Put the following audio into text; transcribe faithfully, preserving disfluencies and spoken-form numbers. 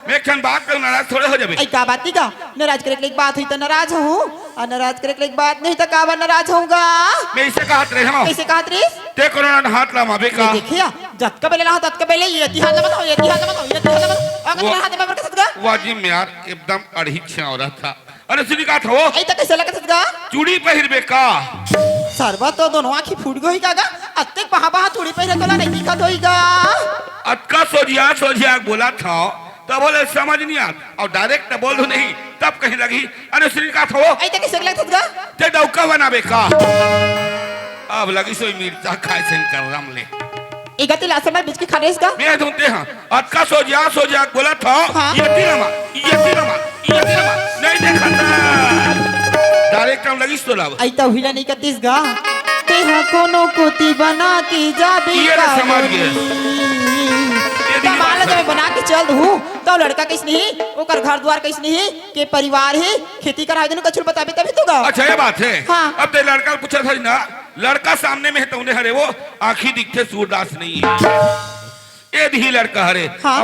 मैं एक ठन बात कहूँ, नाराज थोड़े हो जाबे। अई का बात नहीं का? नाराज करे के लायक बात होही त नाराज होहूँ, अउ नाराज करे के लायक बात नहीं त काबर नाराज होहूँ गा? मैं इसे कहत रहे हूँ। कइसे कहत रहिस? ते कोनो न हाथ ला माबे का? ये देखे या, जतका बेले लाहूँ ततका बेले ये ती हाथ ला मत हो, ये ती हाथ ला मत हो, ये ती हाथ ला मत हो। अगर वो, तेरा हाथ ला मत हो, कैसे गा? वो जी में यार एकदम अड़ही छाँव रहा था। अरे सुनी का था वो? अई त कइसे लगत हस गा? चूड़ी पहिरबे का? सरवा तो दोनों आँखी फूट गई का गा? अतेक बहा बहा चूड़ी पहिरे तोला नहीं दिखत होई गा। अतका सोझिया सोझिया बोला था, तब बोले समझ नहीं आत। अउ direct बोल दो नहीं, तब कहीं लगी। अरे सुनी का था वो? अई त कइसे लगत हस गा? ते डौका बनाबे का? अब लगी सोई मिर्चा खाए शंकर राम ले। ए गति ला समय बीच के खा रहिस का? मैं धुनते हाँ। अतका सोझिया सोझिया बोला था। हाँ। ये तीन मा, ये तीन मा, ये तीन मा। नहीं देखा था। Direct हम लगी सोला। अई त उहिला नहीं कतिस गा। तेहा कोनो कोती बना के जाबे ये रे का समझ गए। बोली। ये भी कमाल बात है। जब बना के चल दू, त लड़का कइसने ही, ओकर घर दुवार कइसने ही, के परिवार ही, खेती करावे देनु कछु बताबे तभी तो गा। अच्छा, ये बात है। हाँ। अब ते लड़का पूछा था ना, लड़का सामने में है तौने हरे वो, आँखी दिखथे सूरदास नहीं है। ए दिही लड़का हरे। हाँ। अब